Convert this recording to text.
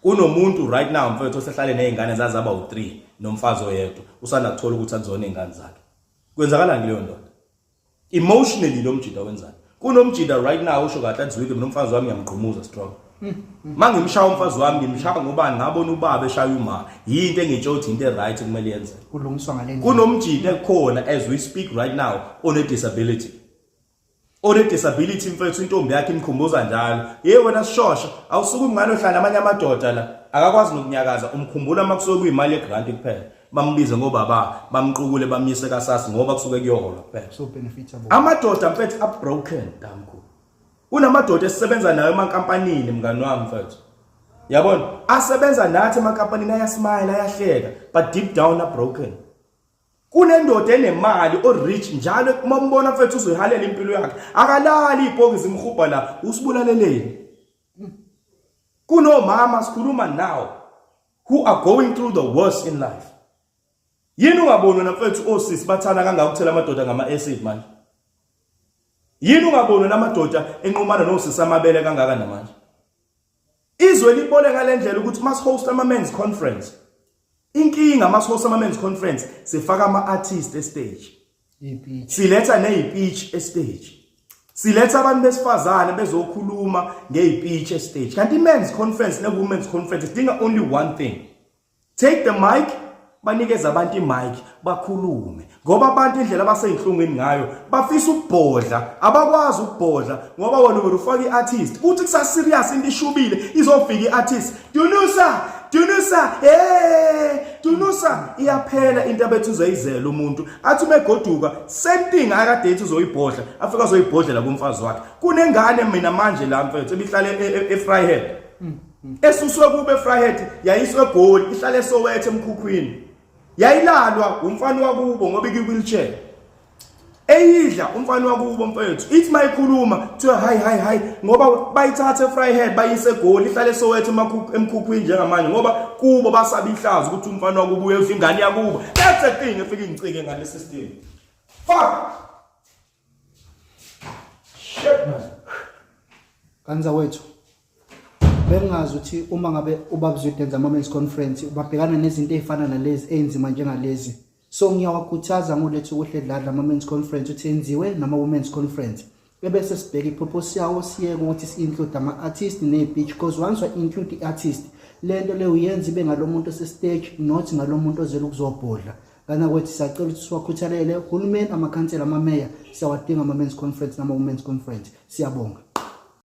Kunomuntu right now, mfethu, osehlale nezingane zazaba u3 nomfazi oyedwa, usanda kuthola ukuthi akuzona izingane zakhe. Kwenzakalani kuleyo ndoda emotionally? Lo mjida wenzani? Kunomjida right now usho kahle, athi, "Zwide, mina umfazi wami ngiyamgqumuza strong. Mangimshaya umfazi wami, ngimshaya ngobani? Ngabona ubaba eshaya uma yinto engitsho ukuthi into e-right kumele yenzeke." Kulungiswa ngale ndlela. Kunomjida ekhona as we speak right now one disability, one disability, mfethu. Intombi yakhe imkhumbuza njalo, "Ye wena sishosha, awusuke umngane ohlala namanye amadoda la." Akakwazi nokunyakaza. Umkhumbula uma kusuke kuyimali yegrant kuphela, bambize ngobaba, bamqukule, bamyise kaSASSA, ngoba kusuke kuyoholwa kuphela. So benefitable. Amadoda, mfethu, a-broken damkhulu. Kunamadoda esisebenza nayo emankampanini, mngani wami, mfethu, yabona, asebenza nathi emankampanini, ayasmile, ayahleka, but deep down a-broken. Kunendoda enemali, o-rich, njalo uma umbona, mfethu, uzoyihalela impilo yakhe. Akalali, ibhokisi imhubha la. Usibulaleleni? Kunomama sikhuluma now who are going through the worst in life. Yini ungaboni wena, mfethu, osisi bathanda kangaka ukuthela amadoda ngama-acid manje? Yini ungaboni wena amadoda enqumana nosisi amabele kangaka namanje? Izwe libone ngale ndlela ukuthi masi-host ama-men's conference, inkinga masi-host ama-men's conference sifaka ama-artist estage. Ipitch. Siletha nezipitch estage, siletha abantu besifazane bezokhuluma ngezipitch estage, kanti i-men's conference ne-women's conference idinga only one thing: take the mic, banikeze abantu imic bakhulume, ngoba abantu indlela abaseyinhlungwini ngayo bafisa ukubhodla, abakwazi ukubhodla ngoba wena uvele ufaka i-artist. Uthi kusa-serious, into ishubile, izofika i-artist, "Dunusa, dunusa, hey, dunusa." Iyaphela into abethu uzoyizela umuntu, athi uma egoduka, same thing akade ethi uzoyibhodla, afika azoyibhodlela kumfazi wakhe. Kunengane mina manje la, mfethu, ebihlale eVryheid, esuswe kube eVryheid, yayiswe eGoli, ihlale eSoweto emkhukhwini. Yayilalwa umfana wakubo ngoba ikwi-wheelchair, eyidla umfana wakubo, mfethu. Ithi mayikhuluma kuthiwa, "Hayi, hayi, hayi," ngoba bayithathe eVryheid bayise eGoli, ihlale eSoweto emkhukhwini njengamanje, ngoba kubo basaba ihlazo ukuthi umfana wakubo uyodla ingane yakubo. That's the thing efika ingicike ngale system. Fuck, shit, man. Kanza wethu, bengingazi ukuthi uma ngabe ubaba Zwide enza ama-men's conference babhekana nezinto ey'fana nalezi ey'nzima njengalezi. So ngiyawakhuthaza ngolethu kuhle dladla ama-men's conference ukuthi enziwe nama-women's conference, ebese sibheke ipurpose yawo, siyeke ukuthi si-include ama-artist ney'pitch, because once wa-include i-artist, le nto leyo uyenza ibe ngalo muntu osestage, not ngalo muntu ozele ukuzobhodla. Kana kwethu, siyacela ukuthi siwakhuthalele uhulumeni, amakhansela, amameya. Siyawadinga ama-men's conference nama-women's conference. Siyabonga.